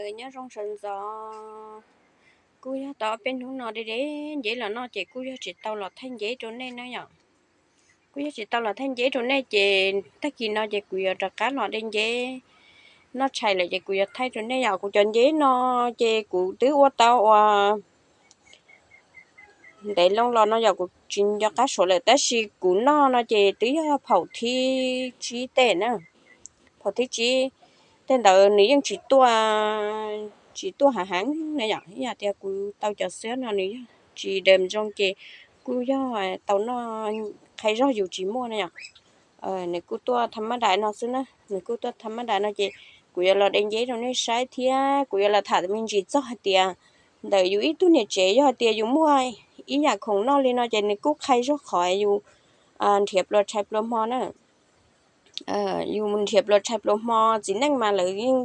Nyob zoo sawv ntxov, kuj yog tau ob peb hnub no de de nceb los noj ces kuj yog tsis tau los thaij nceb rau nej na yom. Kuj yog tsis tau los thaij nceb rau nej ces tag kis no ces kuv yuav rov qab los de nceb noj tshais lawm ces kuv yuav thaij rau nej yom. Kuv cov nceb no ces kuv twb ua tau ua ntev loo los no yom, kuv tsis nco qab suav lawm tab sis kuv noj no ces twb yog phaum thib tsib tej na. Phaum thib tsib tej ntawd nws yeej tsis tuaj, tsis tuaj hav heev na yom. Ib yam tias kuv tau cov xwb no nws yog tsis dam zoo ces kuj yog tau noj, qhai zog yus tsis muaj na yom. Nws kuj tuaj tham mab dais no xwb na, nws kuj tuaj tham mab dais no ces kuv yuav los de nceb rau nej saib thiab kuv yuav los tham me ntsis txog hais tias ntawm yus ib tug niam tsev yog hais tias yus muaj ib yam khoom noj li no ces nws kuj qhai zog qhov yus nrhiav pluas tshais pluas hmo na. Yus mus nrhiav pluas tshais pluas hmo, txiv neej mas lawv yeej,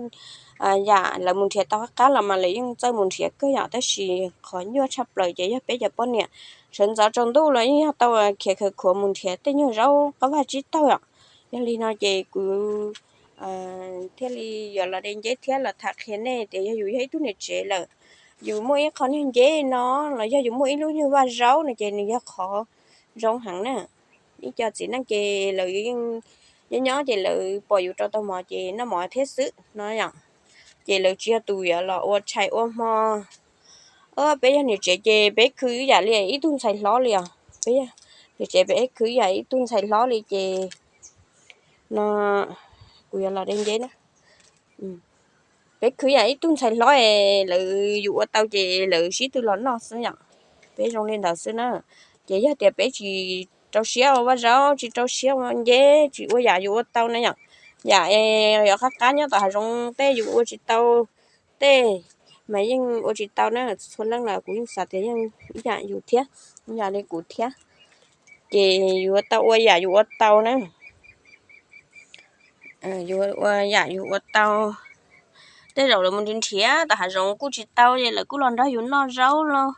yam lawv mus nrhiav tau qab qab los mas lawv yeej txawj mus nrhiav kawg yom, tab sis qhov nyuaj tshaj plaws ces yog peb cov poj niam sawv ntxov tsaus ntuj los yeej yog tau khiav khawv khuav mus nrhiav tej nyuag zaub qab vaj tsib taug yom. Yog li no ces kuv thiaj li yuav los de nceb thiab los tham qhia nej tias yog yus yog ib tug niam tsev lawm, yus muaj ib qho nyuag nceb no los yog yus muaj ib lub nyuag vaj zaub no ces nws yog qhov zoo heev na. Ib co txiv neej ces lawv nyob nyob ces lawv pom yus rau tau mov ces noj mov thiab xwb no yom. Ces lawv tsis yog tus yuav los ua tshais ua hmo. Peb yog niam tsev ces peb khwv ib yam li ib tug ntxhais hlob li os. Peb yog niam tsev peb khwv ib yam ib tug ntxhais hlob li ces no kuv yuav los de nceb na. Peb khwv yam ib tug ntxhais hlob es lawv yus ua tau ces lawv sib tw los noj xwb yom. Peb zoo li ntawd xwb na. Ces yog tias peb tsis rau siab ua vaj zaub, tsis rau siab ua nceb, tsis ua yam yus ua tau na yom, yam yog qab qab nyob tom hav zoov tej yus ua tsis tau tej mas yeej ua tsis tau na. Txhua leej los kuv yeej xav tias yeej ib yam yus thiab, ib yam li kuv thiab. Ces yuav tau ua yam yus ua tau na. Yuav ua yam yus ua tau. Tej zaum lawv mus nrhiav nrhiav tom hav zoov kuj tsis tau ces lawv kuj los nrog yus noj zaub los,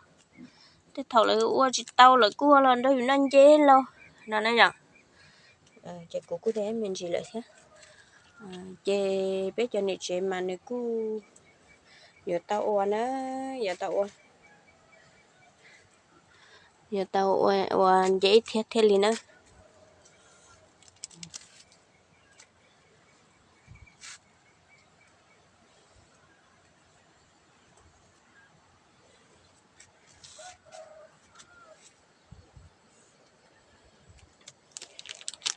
tej thaum lawv ua tsis tau lawv kuj los nrog yus noj nceb los no na yom. Ces kuv kuj de me ntsis lawm thiab. Ces peb cov niam tsev mas nws kuj yuav tau ua na, yuav tau ua, yuav tau ua nceb thiab thiaj li na.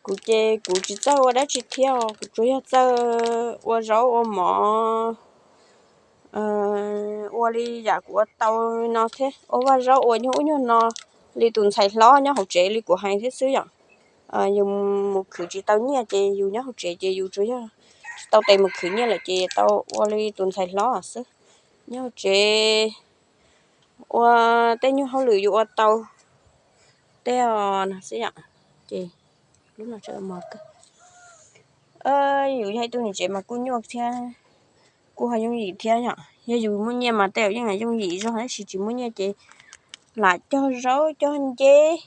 Kuv ces kuv tsis txawj ua dab tsi thiab, kuv tsuas yog txawj ua zaub ua mov, ua li yam kuv ua tau no thiab, ua vaj zaub ua nyuag ub nyuag no li tus ntxhais hlob nyob hauv tsev li kuv hais thiab xwb yom. Yus mus khwv tsis tau nyiaj ces yus nyob hauv tsev ces yus tsuas yog tsis tau tes mus khwv nyiaj lawm ces tau ua li tus ntxhais hlob xwb. Nyob hauv tsev ua tej nyuag hauj lwm yus ua tau tej no xwb yom. Ces lub no tseem mos kawg. Yus yog ib tug niam tsev mas kuj nyuaj thiab, kuj ho yooj yim thiab yom. Yog yus muaj nyiaj mas tej zaum yeej yooj yim zog, tab sis tsis muaj nyiaj ces lam cog zaub cog nceb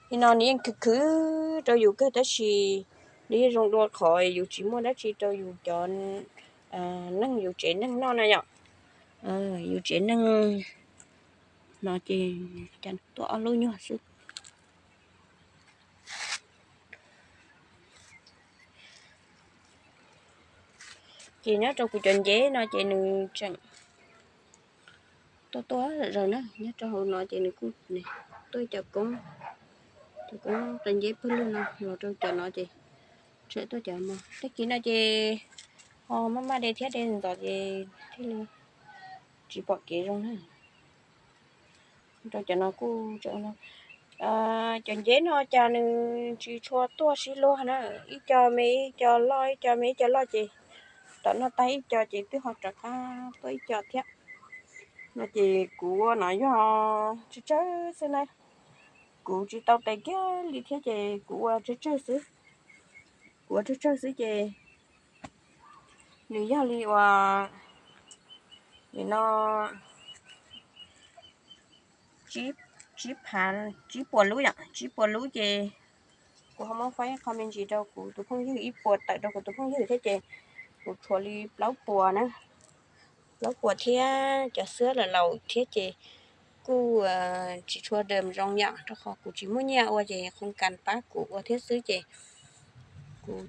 li no nws yeej khwv khwv rau yus kawg, tab sis nws yeej zoo dua qhov yus tsis muaj dab tsi rau yus cov neeg, yus tsev neeg noj na yom. Yus tsev neeg no ces tuaj ob lub nyuag xwb. Ces nyob rau kuv cov nceb no ces nws tseem tuaj tuaj zom zaws na, nyob rau hauv no ces nws kuj tuaj cov koob, cov koob qe nceb pawg lug no los rau cov no ces tseem tuaj cov mos. Tag kis no ces ho maj maj de thiab de ntxov ces thiaj li tsis pom kev zoo na. Rau cov no kuj, cov nceb no cas nws tsis tshua tuaj sib luag na, ib co me ib co loj, ib co me ib co loj ces tom noj tag ib co ces twb ho rov qab tuaj ib co thiab. No ces kuv ua no yog tsawg tsawg xwb na, kuv tsis tau tes kiag li thiab ces kuv ua tsawg tsawg xwb. Kuv ua tsawg tsawg xwb ces nws yog li uas nim no tsib phav, tsib puas lub yom, tsib puas lub ces kuv ho muab faib qho me ntsis rau kuv tus phooj ywg, ib puas tawm rau kuv tus phooj ywg thiab ces kuv tshuav li plaub puas na. plaub puas thiab cov xwab laus laus thiab ces kuj tsis tshua dam zoo yom, rau qhov kuv tsis muaj nyiaj ua ces qhov kas pab kuv ua thiab xwb ces kuv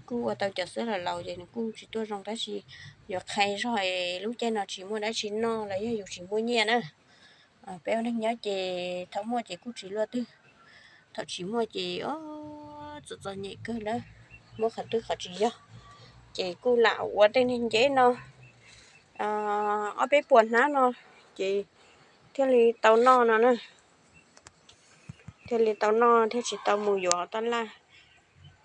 kuj ua tau cov xwab laus laus ces nws kuj tsis tuaj zoo tab sis yuav qhia zog es lub caij no tsis muaj dab tsi noj los yog yus tsis muaj nyiaj na. Peb ua neej nyob ces thaum muaj ces kuj tsis luaj twg, thaum tsis muaj ces txom txom nyem kawg lawm, muab qhov twg qhov tsis yog. Ces kuj lam ua tej niag nceb no ob peb puas hnab no ces thiaj li tau noj no na, thiaj li tau noj thiaj tsis tau mus yuav taj laj.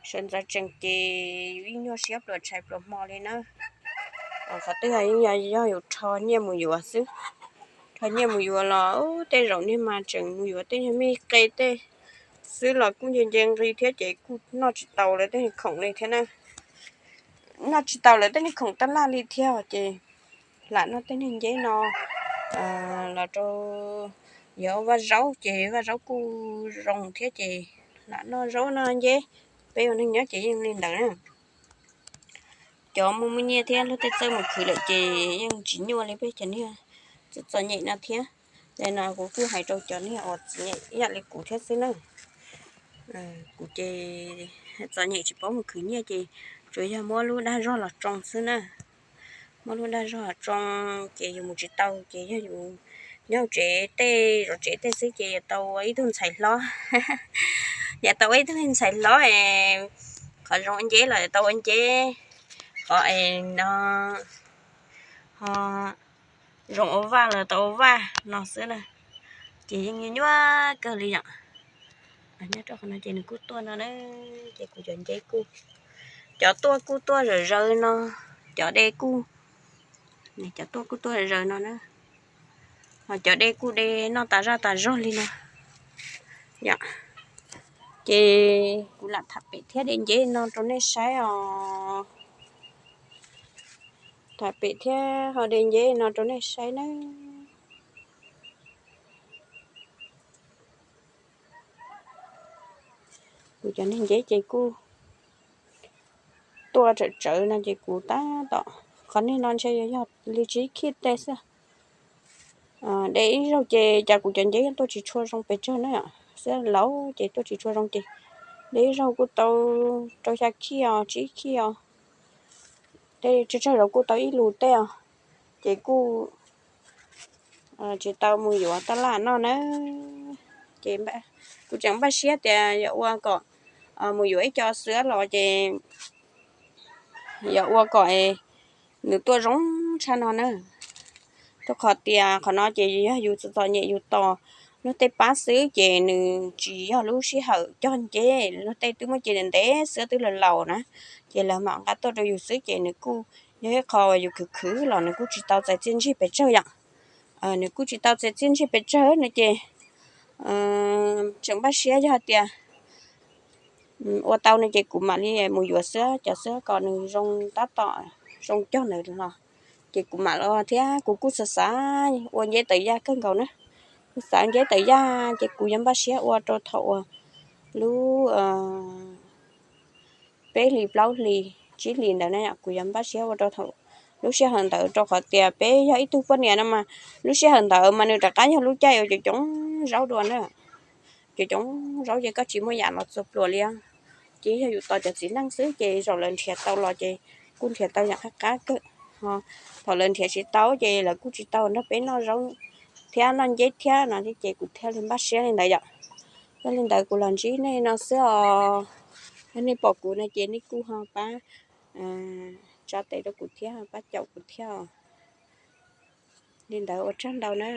Sawv ntxov tsees ces yus ib nyuag siab pluas tshais pluas hmo li na. Qhov twg yog yus rho nyiaj mus yuav xwb, rho nyiaj mus yuav los tej zaum niag mas tseem mus yuav tej niag me qe tej xwb los kuj nce nce nqi thiab ces kuj noj tsis tau lawv tej niag khoom li thiab na. Noj tsis tau lawv tej niag khoom taj laj li thiab ces lam noj tej niag nceb no los rau, yuav vaj zaub ces vaj zaub kuj zoo thiab ces lam noj zaub noj nceb. Peb ua neej nyob ces yeej li ntawd na. Cov muaj muaj nyiaj thiab luag tej txawj mus khwv lawm ces yeej tsis nyuaj li peb cov niag txom txom nyem no thiab. Ces no kuv kuj hais rau cov niag uas txom nyem ib yam li kuv thiab xwb na. Kuv ces txom nyem tsis paub mus khwv nyiaj ces tsuas yog muab lub dag zog los tsoo xwb na. Muab lub dag zog los tsoo ces yus mus tsis tau ces yog yus nyob tsev tej zov tsev tej xwb ces yuav tau ua ib tug ntxhais hlob. Yuav tau ua ib tug ntxhais hlob es qhov zoo ua nceb los yuav tau ua nceb, qhov es no ho zoo ua vaj los tau ua vaj no xwb na. Ces yeej nyuaj kawg li yom. Nyob rau qhov no ces nws kuj tuaj no na, ces kuv cov nceb kuj, cov tuaj kuj tuaj zawm zaws no, cov de kuj, cov tuaj kuj tuaj zawm zaws no na. Ho cov de kuj de noj tas zaj tas zog li no. Yom, ces kuv lam tham pem thiab de nceb no rau nej saib os. Tham pem thiab ho de nceb no rau nej saib nawb. Kuv cov niag nceb ces kuj tuaj tsawm tsawv no ces kuv tab tom, qhov niag no ntshe yog li tsib khij tej xwb. De ib zaug ces cas kuv cov nceb tuaj tsis tshua zoo pes tsawg na, xwb laus ces tuaj tsis tshua zoo ces de ib zaug kuj tau rau xya khij os, tsib khij os. Tej tsawg tsawg los kuj tau ib lus tej os, ces kuj tsis tau mus yuav taj laj noj na. Ces kuv tseem npaj siab tias yog ua kom mus yuav ib co xwb los ces yog ua kom nws tuaj zoo tshaj no na. Rau qhov tias qhov no ces yog yus txom txom nyem yus tos luag tej pab xwb ces nws tsis yog lub sij hawm cog nceb, luag tej twb muaj ces ntev xwb twb laus laus na, ces lawv mam nqa tuaj rau yus xwb ces nws kuj yog ib qho yus khwv khwv los nws kuj tsis tau txais txiaj ntsig pes tsawg yom. Nws kuj tsis tau txais txiaj ntsig pes tsawg no ces tseem npaj siab yog hais tias ua tau no ces kuv mam li mus yuav xwb, cov xwb kom nws zoo tab tom zoo cog ntawd los ces kuv mam los thiab. Kuv kuj xav xav ua nceb tawv yaj kawg nkaus na, kuv xav nceb tawv yaj ces kuv yuav npaj siab ua rau thaum uas lub peb hlis plaub hlis tsib hlis ntawd na, kuv yuav npaj siab ua rau thaum lub sij hawm ntawd rau qhov tias peb yog ib tug poj niam no mas lub sij hawm ntawd mas nws rov qab yog lub caij uas cov coob zaub dua na. Cov coob zaub ces koj tsis muaj yam los txua pluas li. Ces yog yus tos cov txiv neej xwb ces zaum lawv nrhiav tau los ces kuj nrhiav tau yam qab qab kawg. Thaum lawv nrhiav tsis tau ces lawv kuj tsis tau nrog peb noj zaub thiab noj nceb thiab no ces kuv thiaj li npaj siab li ntawd yom. Yog li ntawd kuv los ntsib nej no xwb os. Yog nej pom kuv no ces nej kuj ho pab tsa tes rau kuv thiab pab caum kuv thiab. Li ntawd ua tsaug ntau na.